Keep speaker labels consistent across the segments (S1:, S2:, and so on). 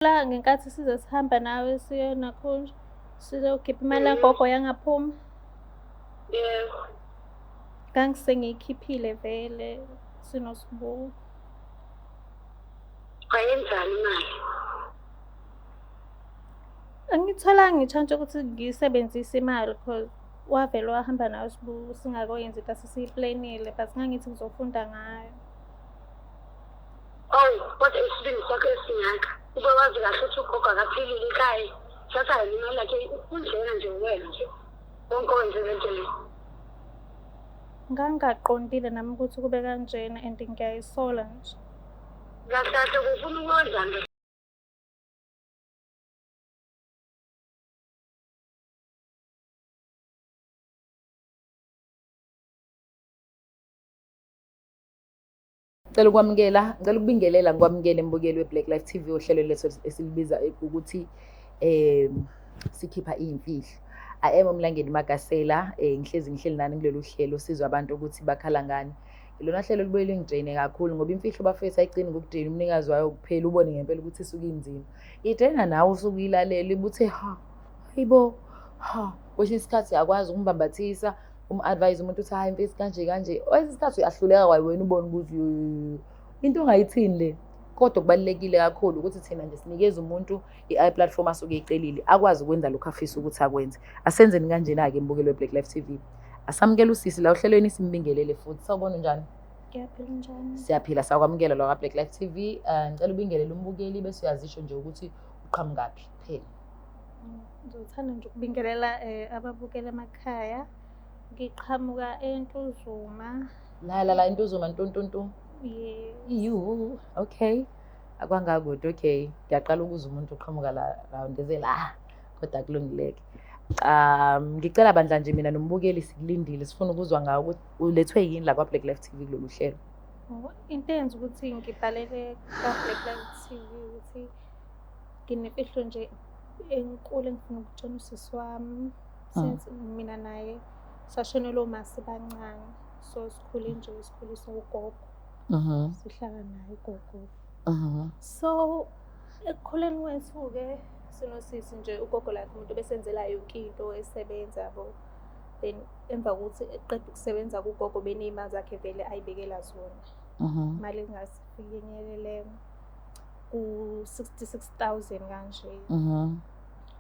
S1: La ngenkathi size sihamba nawe siye nakhunje sizokhipha imali kagogo yangaphuma.
S2: Yebo.
S1: Ngangisengiyikhiphile vele sinoSibu.
S2: Wayenzani imali?
S1: Angitholanga i-chance yokuthi ngiyisebenzise imali cause wavele wahamba nayo uSibu singakoyenzi into asesiyiplanile but ngangithi ngizofunda ngayo.
S2: Awu, kodwa isibindi sakho esingaka. Ube wazi kahle ukuthi ugogo akaphilile ekhaya. Thatha yena imali yakhe undlela nje wena nje. Konke owenze lento le.
S1: Ngangingaqondile nami ukuthi kube kanjena and ngiyayisola nje.
S2: Kahle kahle ufuna ukwenzani?
S3: Ngicela ukwamukela, ngicela ukubingelela ngikwamukele mbukeli we-Black Life TV ohlelo lethu esilibiza ukuthi sikhipha iy'mfihlo. I am uMlangeni Magasela, ngihlezi ngihleli nani kulolu hlelo sizwe abantu ukuthi bakhala ngani. Lona hlelo lubuye lingidreyine kakhulu ngoba imfihlo bafethu ayigcini ngokudreyina umnikazi wayo kuphela ubone ngempela ukuthi isuke inzima. Idreyina nawe usuke uyilalela ibuthe ha, hayibo, ha. Kwesinye isikhathi uyakwazi ukumbambathisa um-advise umuntu uthi hayi mfethu kanje kanje. Kwesinye isikhathi uyahluleka kwawena ubone ukuthi into ongayithini le. Kodwa kubalulekile kakhulu ukuthi thina nje sinikeze umuntu i-platform asuke eyicelile akwazi ukwenza lokhu afisa ukuthi akwenze. Asenzeni kanjena-ke mbukeli we-Black Life TV. Asamukele usisi la ohlelweni simbingelele futhi. Sawubona unjani?
S1: Ngiyaphila njani?
S3: Siyaphila sakwamukela la ka-Black Life TV. Ngicela ubingelele umbukeli bese uyazisho nje ukuthi uqhamukaphi kuphela.
S1: Ngizothanda nje ukubingelela ababukeli emakhaya. Ngiqhamuka eNtuzuma.
S3: La la la eNtuzuma ntuntuntu.
S1: Yes.
S3: Iyu, okay. Akwangakude, okay. Ngiyaqala ukuzwa umuntu uqhamuka la round la. Kodwa kulungileke. Ngicela bandla nje mina nombukeli sikulindile sifuna ukuzwa ngawo ukuthi ulethwe yini la kwa-Black Life TV kulolu hlelo.
S1: Into eyenza ukuthi ngibhalele kwa-Black Life TV ukuthi nginemfihlo nje enkulu engifuna ukutshela usisi wami since mina naye sashonelwa uma sibancane, so sikhule nje sikhuliswa ugogo, sihlala naye ugogo. So ekukhuleni kwethu-ke sinosisi nje ugogo like umuntu obesenzela yonke into esebenza yabo. Then emva kokuthi eqeda ukusebenza kugogo beney'mali zakhe vele ayibekela zona. Imali engasifinyelele ku-66,000 kanje.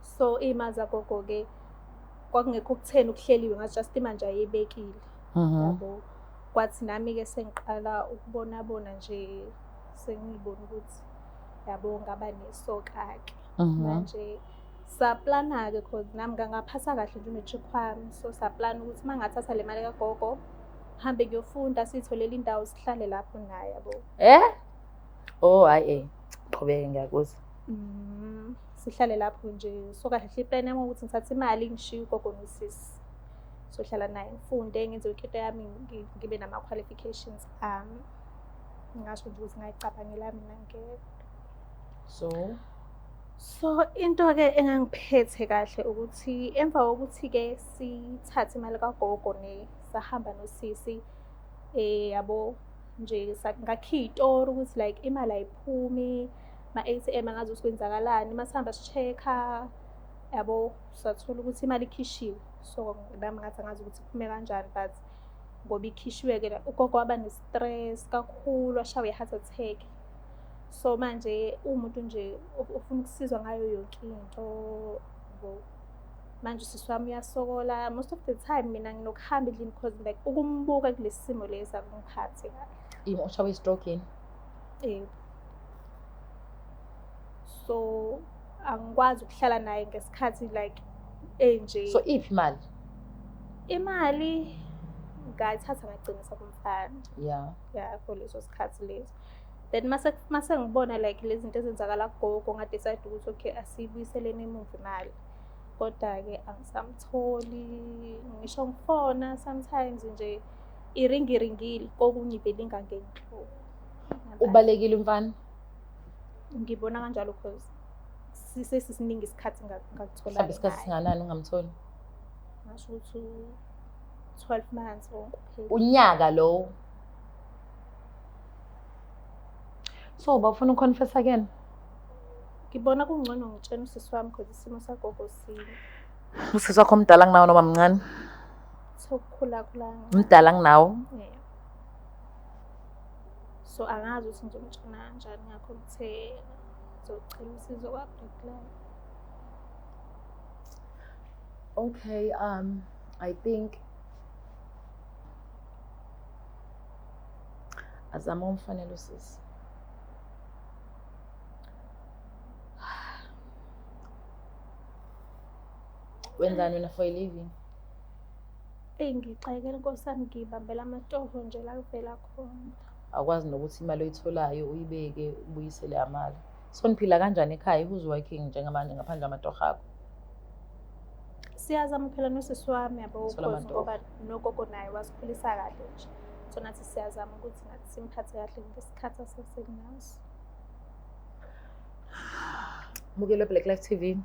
S1: So iy'mali zagogo-ke kwakungekho okutheni okuhleliwe ngathi just imali nje ayibekile. Yabo. Kwathi nami-ke sengiqala ukubona bona nje sengibona ukuthi yabo ngaba nesoka-ke. Manje saplana-ke cause nami ngangaphasa kahle nje u-matric wami. So saplana ukuthi uma ngathatha le mali kagogo hambe ngiyofunda siyitholele indawo sihlale lapho naye yabo.
S3: Eh? Oh hayi qhubeke ngiyakuzwa.
S1: Sihlale lapho nje so kahle hle iplan yami ukuthi ngithathe imali ngishiye ugogo nosisi. Sohlala naye ngifunde ngenze yonke into yami ngibe nama-qualifications ami. Ngingasho nje ukuthi ngayicabangela mina ngedwa. So into-ke engangiphethe kahle ukuthi emva kokuthi-ke sithathe imali kagogo ne sahamba nosisi yabo nje ngakhiya itori ukuthi like imali ayiphumi, ma-A_T_M angazi ukuthi kwenzakalani, masihamba si-check-a yabo sathola ukuthi imali ikhishiwe. So nami ngathi angazi ukuthi iphume kanjani but ngoba ikhishiwe-ke ugogo waba ne-stress kakhulu washawa i-heart attack. So manje umuntu nje ufuna ukusizwa ngayo yonke into yabo. Manje usisi wami uyasokola most of the time mina nginokuhamba endlini because like ukumbuka kulesi simo lesi akungiphathi kahle.
S3: Ushawe i-stroke yini?
S1: Yebo. So angikwazi ukuhlala naye ngesikhathi like enje.
S3: So iphi imali?
S1: Imali ngayithatha ngagcinisa kumfana.
S3: Yeah.
S1: Yeah, for leso sikhathi leso. Then mase ngibona like lezi zinto ezenzakala kugogo nga-decide ukuthi okay asiyibuyiseleni emuva imali. Kodwa-ke angisamtholi, ngisho ngifona sometimes nje iringiringile kokunye ivele ingangeni nhlobo.
S3: Ubalekile umfana?
S1: Ngibona kanjalo cause sesisiningi isikhathi ngakuthola.
S3: Mhlawumbe isikhathi singanani ungamtholi?
S1: Ngasho ukuthi 12 months wonke kuphela.
S3: Unyaka lowo. So bafuna uconfess again?
S1: Ngibona kungcono ngitshena usisi wami cause isimo sagogo sibi.
S3: Usisi wakho mdala kunawo noma mncane?
S1: Sokukhula kulanga.
S3: Mdala kunawo?
S1: Yeah. So angazi ukuthi ngizomtshena kanjani, ngakho ngithe ngizocela usizo kwa-Black Life.
S3: Okay, I think azama umfanele usisi. Wenzani wena for a living?
S1: Eyi, ngixakekele nkosi yami, ngiyibambela amatoho nje la kuvela khona.
S3: Akwazi nokuthi imali oyitholayo uyibeke ubuyisele amali. So niphila kanjani ekhaya? Who's working njengamanje ngaphandle kwamatoho akho?
S1: Siyazama phela nosisi wami yabo,
S3: Thola
S1: cause
S3: amatoho.
S1: ngoba nogogo naye wasikhulisa kahle nje. So nathi siyazama ukuthi nathi simphathe kahle ngesikhathi asesenaso.
S3: Mukelo Black Life TV.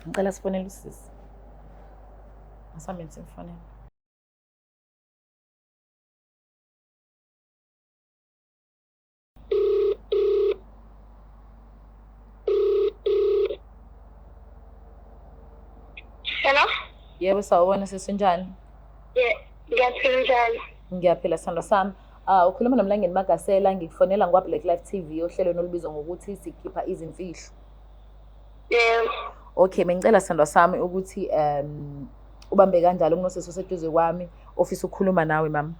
S3: Ngicela sifonele usisi. Asambe simfonele.
S2: Hello?
S3: Yebo, sawubona sisi, unjani?
S2: Ngiyaphila, njani?
S3: Ngiyaphila sithando sami. Ukhuluma noMlangeni Magasela, ngikufonela ngwa Black Life TV ohlelweni olubizwa ngokuthi sikhipha izimfihlo.
S2: Yebo.
S3: Okay, bengicela sithandwa sami ukuthi ubambe kanjalo kunosisi oseduze kwami ofisa ukukhuluma nawe mama.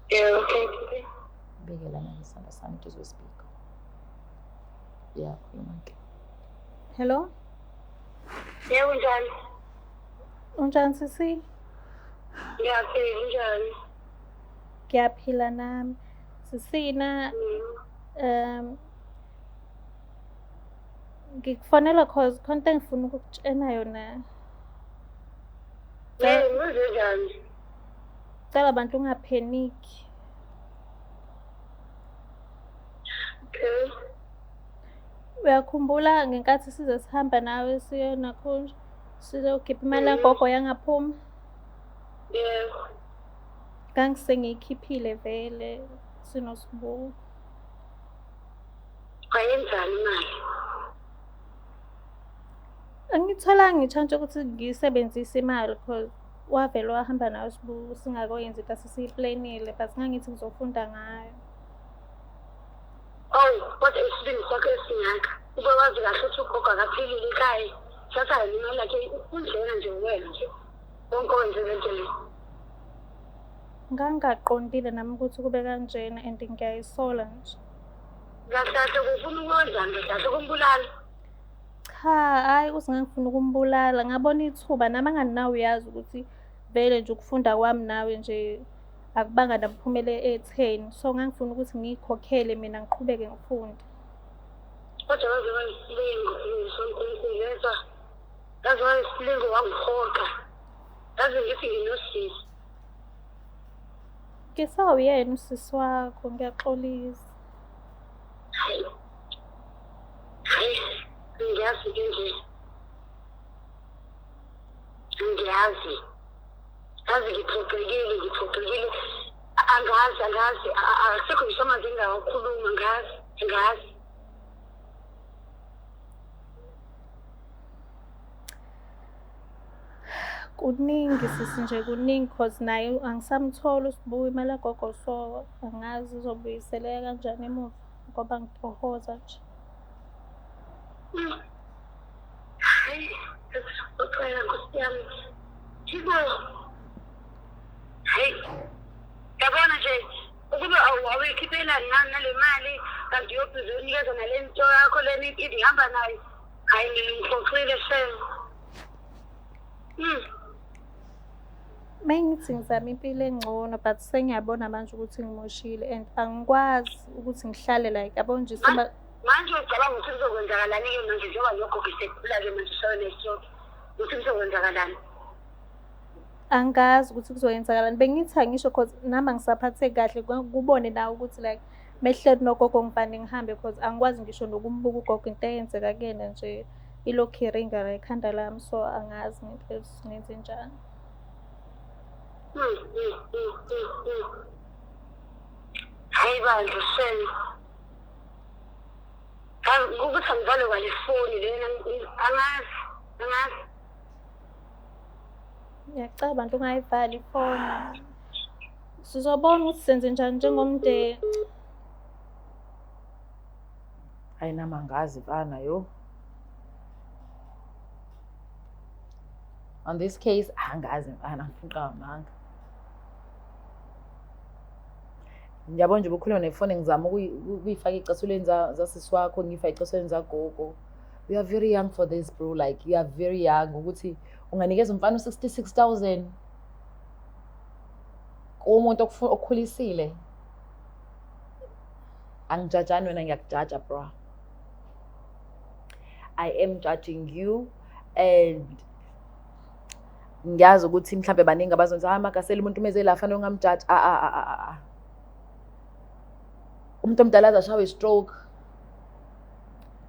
S2: Yebo, okay.
S3: Beke lana sithandwa sami eduze kwespeaker. Yeah, khuluma ke.
S1: Hello?
S2: Yebo, njani?
S1: Unjani sisi?
S2: Ngiyaphila, njani?
S1: Ngiyaphila nami. Sisina, ngikufonela cause khona into engifuna ukukutshena yona.
S2: Yebo, ngizwe njani?
S1: Cela abantu ungapheniki.
S2: Okay.
S1: Uyakhumbula ngenkathi size sihamba nawe siye nakhonje sizokhipha imali kagogo yangaphuma?
S2: Yebo.
S1: Ngangisengiyikhiphile vele sinosibuko.
S2: Wayenzani imali?
S1: Angitholanga i-chance yokuthi ngiyisebenzise imali cause wavele wahamba nayo Sibu singakoyenzi into asesiyiplanile, but ngangithi ngizofunda ngayo.
S2: Awu, kodwa isibindi sakho esingaka. Ube wazi kahle ukuthi ugogo akaphilile ekhaya. Thatha yena imali yakhe, undlela nje wena nje. Konke owenze lento le.
S1: Ngangingaqondile nami ukuthi kube kanjena and ngiyayisola nje.
S2: Kahle kahle ufuna ukwenzani kahle kahle kumbulala?
S1: Cha, hhayi ukuthi ngangifuna ukumbulala. Ngabona ithuba nami angani nawe uyazi ukuthi vele nje ukufunda kwami nawe nje akubanga nemiphumela etheni. So ngangifuna ukuthi ngiy'khokhele mina ngiqhubeke ngifunde.
S2: Kodwa waze wayisilingo soNkulunkulu yezwa. Yaze wayisilingo wangihoqa. Yaze ngithi nginosisi.
S1: Ngisawuyena usisi wakho, ngiyaxolisa.
S2: Hayi. Hayi, ngiyazi ke nje. Ngiyazi. Yazi ngiphoxekile, ngiphoxekile. Angazi, angazi, akusekho ngisho amazwi engingawakhuluma, angazi, angazi.
S1: Kuningi sisi nje kuningi cause naye angisamtholi uSibu imali kagogo, so angazi izobuyiseleka kanjani emuva ngoba ngitohoza nje.
S2: Hayi, uxolela nkosi yami. Yibo. Hayi. Yabona nje ukube awuyikhiphelani nale mali kanti uyobhizi unikeza nale nto yakho lena ihamba nayo. Hayi mina ngiphoxile shame.
S1: Mengithi ngizama impilo engcono but sengiyabona manje ukuthi ngimoshile and angikwazi ukuthi ngihlale like yabo nje
S2: Manje ucabanga ukuthi kuzokwenzakalani-ke manje njengoba nogogo esekhula-ke manje ushawe ne-stroke, ukuthi kuzokwenzakalani?
S1: Angazi ukuthi kuzoyenzakalani. Bengithi angisho cause nami angisaphatheki kahle, kubone nawe ukuthi like mehleli nogogo ngivane ngihambe cause angikwazi ngisho nokumbuka ugogo, into eyenzeka kuyena nje ilokhu iringa la ekhanda lami, so angazi ngempela ukuthi ngenzenjani.
S2: Hayi bandla shame. Ukuthi angivale kwale foni lena, angazi, angazi.
S1: Ngiyacela bantu ungayivali ifoni. Sizobona ukuthi senze njani njengomndeni.
S3: Hayi nami angazi mfana yo. On this case angazi mfana, ngifuna amanga. Ngiyabona nje ubukhuluma nefoni, ngizama ukuyifaka ey'cathulweni zasisi wakho, ngiyifake ey'cathulweni zagogo. You are very young for this bro, like you are very young ukuthi unganikeza umfana u-66 000 kumuntu okukhulisile. Angijajani wena, ngiyakujaja bro. I am judging you and ngiyazi ukuthi mhlambe baningi abazonza, hayi Magasela, umuntu umeze la, fanele ungamjaji. Ah ah ah ah ah. Umuntu omdala aze ashawe i-stroke.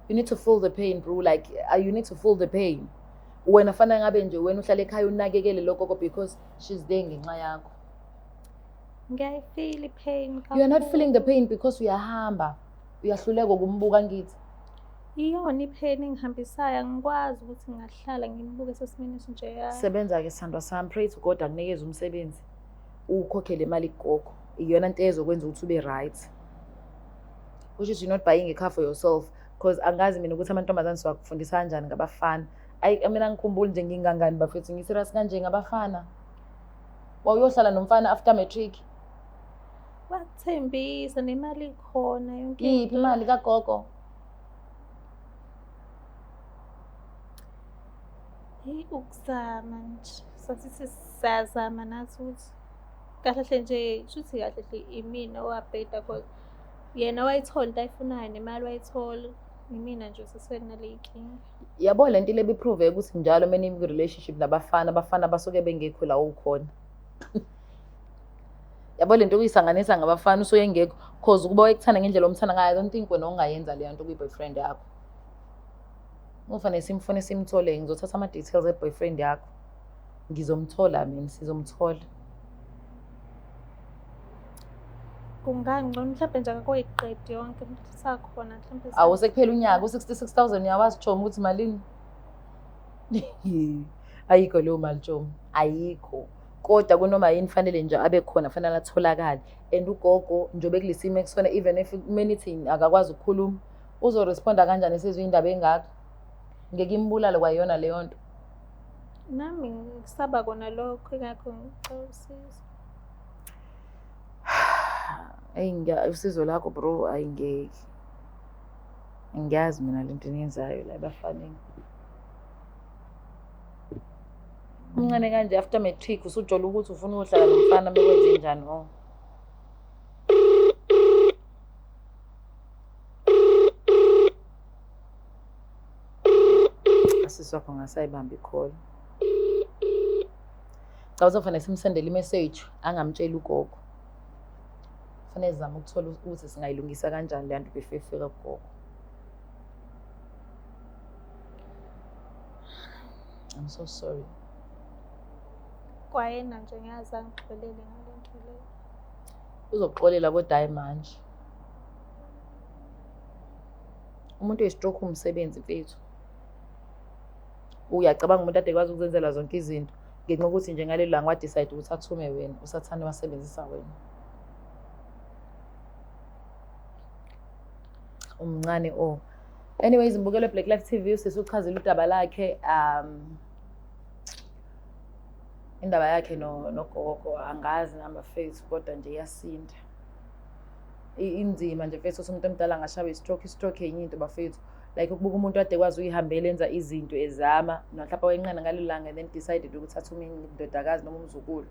S3: You need to feel the pain bro, like you need to feel the pain. Wena fanele ngabe nje wena uhlala ekhaya unakekele lokho because she's there ngenxa yakho.
S1: Ngiyayifeel i-pain.
S3: You are not feeling the pain because uyahamba. Uyahluleka ukumbuka ngithi.
S1: Iyona i-pain engihambisayo, angikwazi ukuthi ngingahlala ngimbuke sesimeni esinjeya.
S3: Sebenza-ke sithandwa sami, pray to God akunikeze umsebenzi. Ukhokhele imali kugogo. Iyona nto ezokwenza ukuthi ube right. Which is you're not buying a car for yourself because angazi mina ukuthi amantombazane siwakufundisa kanjani ngabafana. Ayi mina ngikhumbuli nje ngingangani bafethu, ngi-serious kanje ngabafana. Wawuyohlala nomfana after matric.
S1: Wakuthembisa nemali ikhona yonke
S3: Iyiphi
S1: into.
S3: imali kagogo?
S1: Eyi ukuzama nje. Sasithi siyazama nathi ukuthi kahle hle nje, shuthi kahle hle imina owabheda cause yena wayithola into ayifunayo nemali wayithola. Imina nje osesenale inkinga.
S3: Yabo le nto le bi-prove ukuthi njalo uma niku-relationship nabafana, abafana basuke bengekho la ukhona. Yabo le nto okuyisanganisa ngabafana usuke engekho cause ukuba wayekuthanda ngendlela omthanda ngayo, I don't think wena ungayenza leyo nto kwi-boyfriend yakho. Kufanele simfune simthole, ngizothatha ama-details e-boyfriend yakho. Ngizomthola mina, sizomthola.
S1: Kungangcono mhlawumbe nje akakoyiqedi yonke sakhona mhlawumbe.
S3: Awu sekuphela unyaka, u-66 000 uyawazi chomi ukuthi malini? Ayikho leyo mali chomi, ayikho. Kodwa kunoma yini fanele nje abe khona, fanele atholakale. And ugogo njengoba ekulesimo ekusona, even if kumenithi akakwazi ukukhuluma, uzoresponda kanjani esezwe indaba engaka? Ngeke imbulale kwayona leyo nto.
S1: Nami ngisaba kona lokho, ingakho ngicela usizo.
S3: Eyi usizo lakho bro ayingeke. Angiyazi mina lento eniyenzayo la ebafaneni. Umncane kanje after matric usujola ukuthi ufuna ukuhlala nomfana bekwenze njani oh. Asisi wakho ngasayibamba i-call. Cha uzofanele simsendele i-message angamtsheli ugogo. Fanele sizame ukuthola ukuthi singayilungisa kanjani le nto before ifika kugogo. I'm so sorry.
S1: Kwayena nje ngiyazi angixolele ngale nto leyo.
S3: Uzokuxolela kodwa hayi manje. Umuntu oyi-stroke umsebenzi mfethu. Uyacabanga umuntu ade ekwazi ukuzenzela zonke izinto ngenxa yokuthi nje ngalelo langa wa-decide ukuthi athume wena, usathane wasebenzisa wena. Umncane oh. Anyways, mbukelo Black Life TV, usisi uchazile udaba lakhe, indaba yakhe no nogogo angazi nami bafethu, kodwa nje iyasinda. Inzima nje mfethu ukuthi umuntu omdala angashawa i-stroke, i-stroke enye into bafethu. Like ukubuka umuntu ade kwazi uyihambela enza izinto ezama, mhlawumbe wayenqena ngalelo langa and then decided ukuthi athume indodakazi noma umzukulu.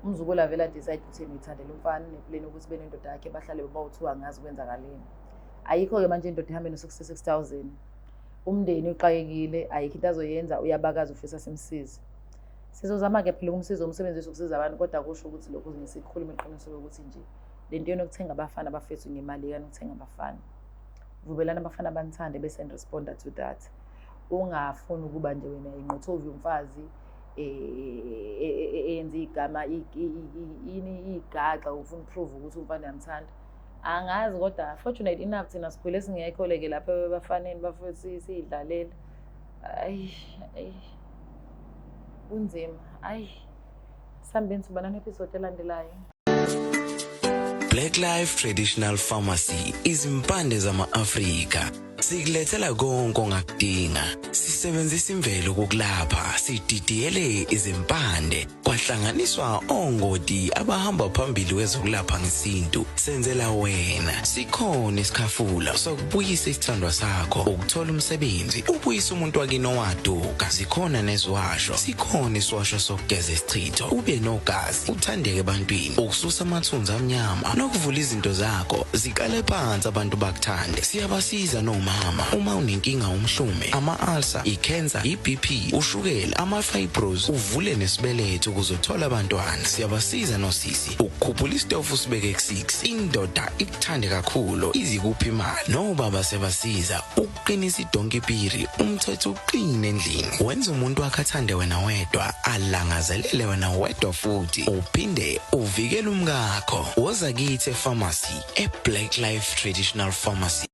S3: Umzukulu avele a-decide ukuthi yena uyithandela umfana, une-plan ukuthi benendoda yakhe bahlale bawu-two, angazi kwenzakaleni. Ayikho-ke manje indoda ihambe no-66 000. Umndeni uxakekile, ayikho into azoyenza, uyabakaza ufisa simsize. Sizozama-ke phela ukumsiza, umsebenzi wethu ukusiza abantu, kodwa kusho ukuthi lokhu ngesikhuluma iqiniso lokuthi nje le nto yonokuthenga abafana bafethu ngemali yokuthenga abafana. Vumelani abafana banithande bese ni-responda to that. Ungafuni ukuba nje wena inqothovu yomfazi eyenza igama ini igaxa ufuna u-prove ukuthi umfana uyamthanda. Angazi kodwa fortunate enough thina sikhule singekho leke lapha ebafaneni bafethu, siyidlalela. Ayi, ayi, kunzima. Ayi, sihambeni, sibonana episode elandelayo.
S4: Black Life Traditional Pharmacy, izimpande zama-Afrika. Sikulethela konke ongakudinga. Sisebenzisa imvelo kokulapha, sididiyele izimpande, kwahlanganiswa ongoti abahamba phambili kwezokulapha ngesintu. Senzela wena. Sikhona isikhafula sokubuyisa isithandwa sakho, ukuthola umsebenzi, ubuyisa umuntu wakini owaduka. Zikhona neziwasho. Sikhona isiwasho sokugeza isichitho, ube nogazi, uthandeke ebantwini, ukususa amathunzi amnyama nokuvula izinto zakho ziqale phansi abantu bakuthande. Siyabasiza nomama uma unenkinga, umhlume, ama-ulcer, i-cancer, i-BP, ushukela, ama-fibros, uvule nesibeletho ukuze uthole abantwana. Siyabasiza nosisi ukukhuphula isitofu sibeke ku-6, indoda ikuthande kakhulu, izikuphi imali. Nobaba siyabasiza ukuqinisa idonki piri, umthetho uqine endlini, wenza umuntu wakhe athande wena wedwa, alangazelele wena wedwa, futhi uphinde uvikele umkakho. Woza kithi epharmacy, e-Black Life Traditional Pharmacy.